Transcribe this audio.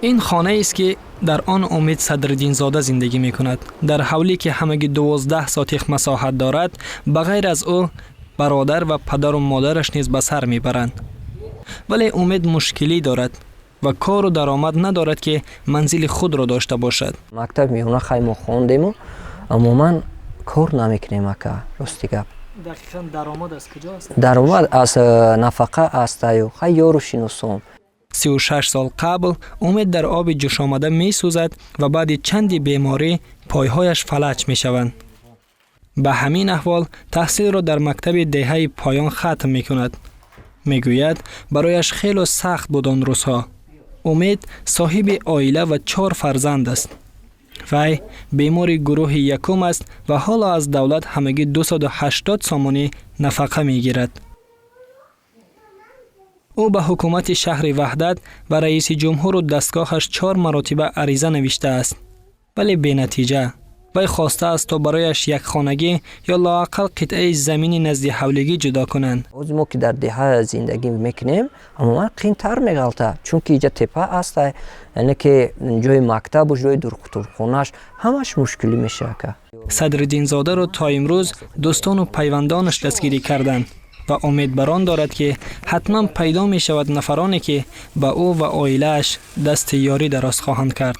Ин хонаест, ки дар он Умед Садриддинзода зиндагӣ мекунад. Дар ҳавлӣ, ки ҳамагӣ 12 сотих масоҳат дорад, ба ғайр аз ӯ бародар ва падару модараш низ ба сар мебаранд. Вале Умед мушкилӣ дорад ва кору даромад надорад, ки манзили худро дошта бошад. Мактаби миёна хай мо хондему, умуман кор намекунем, ака, рости гап. Дақиқан даромад аз куҷо аст? Даромад аз нафақа астаю хай ёру шиносон. 36 сол қабл Умед дар оби ҷӯшомада месӯзад ва баъди чанди беморӣ пойҳояш фалаҷ мешаванд. Ба ҳамин аҳвол таҳсилро дар мактаби деҳаи поён хатм мекунад. Мегӯяд, барояш хело сахт буд он рӯзҳо. Умед соҳиби оила ва чор фарзанд аст. Вай бемори гурӯҳи якум аст ва ҳоло аз давлат ҳамагӣ 280 сомонӣ нафақа мегирад. Ӯ ба ҳукумати шаҳри Ваҳдат ва раиси ҷумҳуру дастгоҳаш чор маротиба ариза навиштааст, вале бенатиҷа. Вай хостааст, то барояш якхонагӣ ё лоақал қитъаи замини назди ҳавлигӣ ҷудо кунанд. Ҳозир мо ки дар деҳа зиндагӣ мекунем, умуман қиинтар меғалта, чунки иҷа тепа аста, яъне ки ҷои мактабу ҷои духтурхонаш ҳамаш мушкилӣ мешава, ака. Садриддинзодаро то имрӯз дӯстону пайвандонаш дастгирӣ карданд ва умед бар он дорад, ки ҳатман пайдо мешавад нафароне, ки ба ӯ ва оилааш дасти ёрӣ дароз хоҳанд кард.